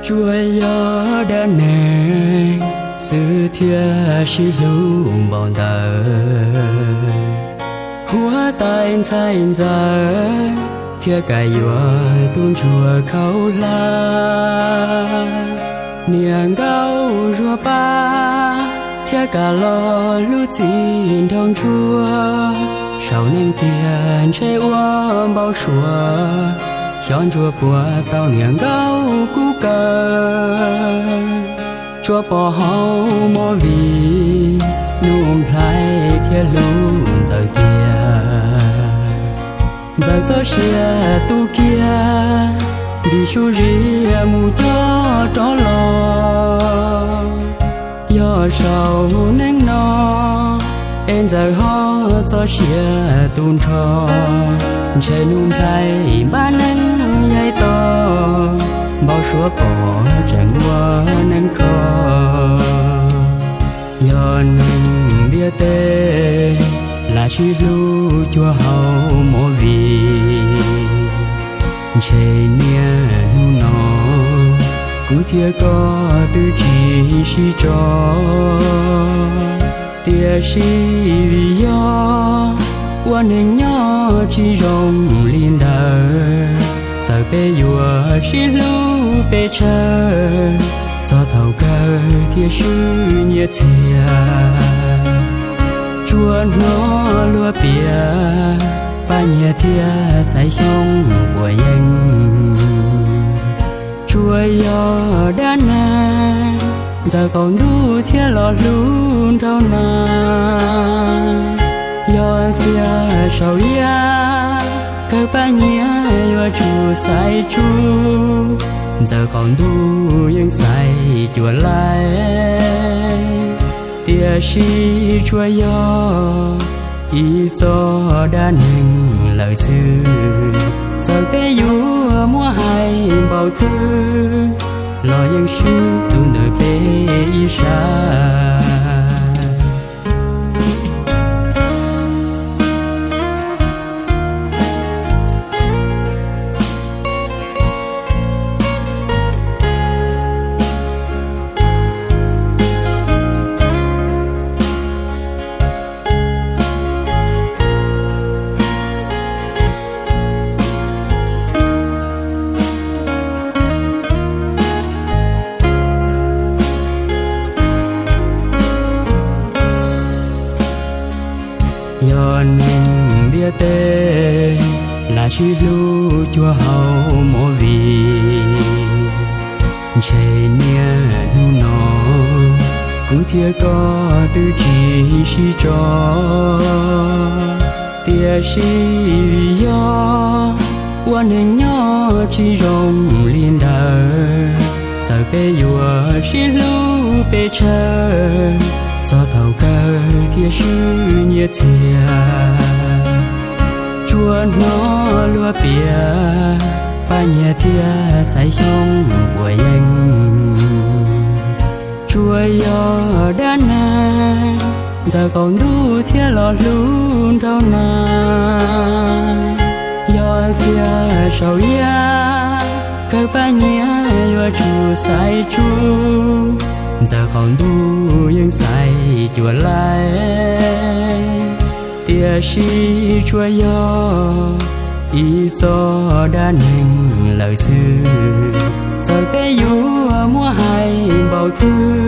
Tsuas yog dab neeg xwb thiaj sib hlub npaum ntawd. Huab tais ntxhais ntxawm thiaj kam yuav tus ntsuag khaub hlab. Niam nkauj zuag pab thiaj kam los hlub txij nraug ntsuag. Saum neeg tiag ntshe ua npau suav, xyov ntsuag puas tau niam nkauj kub kaw. Tsuas pom hauv movie, Nuj Nplhaib thiaj hlub Ntxawm tiag. Ntxawm txoj sia tu kiag, ntim su zias mus coj rov los. Yog saum neeg no, es Ntxawm ho txoj sia tu nrho, ntshe Nuj Nplhaib npab neeg yaig to, npau suav pom tseem ua neeg kho. Yog neeg ntiaj teb, lam sib hlub cuag hauv movie. Ntshe niaj hnub no, kuv thiab koj twb tsis sib tso. Tiam sis vim yog ua neeg nyob tsis zoo li ntawd, txawm peb yuav sib hlub pes tsawg, txog thaum kawg thiaj swb nyiaj txiag. Tsuas hnov luag piav, Paj Nyiag thiab Xaiv Xyooj puas yeej. Tsuas yog dab neeg, Ntxawm qaum ntuj thiaj los hlub nraug na. Yog tias saum yaj, kawg Paj Nyiag yuav tsum xaiv tsuj, Ntxawm qaum ntuj yeej xaiv cuag laij. Tiam sis tsuas yog ib txoj dab neeg lawm xwb, txawm peb yuav muab hais npaum twg, los yeej swb tus ntawm peb ib sab. Yog neeg ntiaj teb, lam sib hlub cuag hauv movie. Ntshe niaj hnub no, kuv thiab koj twb tsis sib tso. Tiam sis vim yog ua neeg nyob tsis zoo li ntawd, txawm peb yuav sib hlub pes tsawg, txog thaum kawg thiaj swb nyiaj txiag. Tsuas hnov luag piav, Paj Nyiag thiab Xaiv Xyooj puas yeej. Tsuas yog dab neeg, Ntxawm qaum ntuj thiaj los hlub nraug na. Yog tias saum yaj, kawg Paj Nyiag yuav tsum xaiv tsuj, Ntxawm qaum ntuj yeej xaiv cuag laij. Tiam sis tsuas yog ib txoj dab neeg lawm xwb, txawm peb yuav muab hais npaum twg,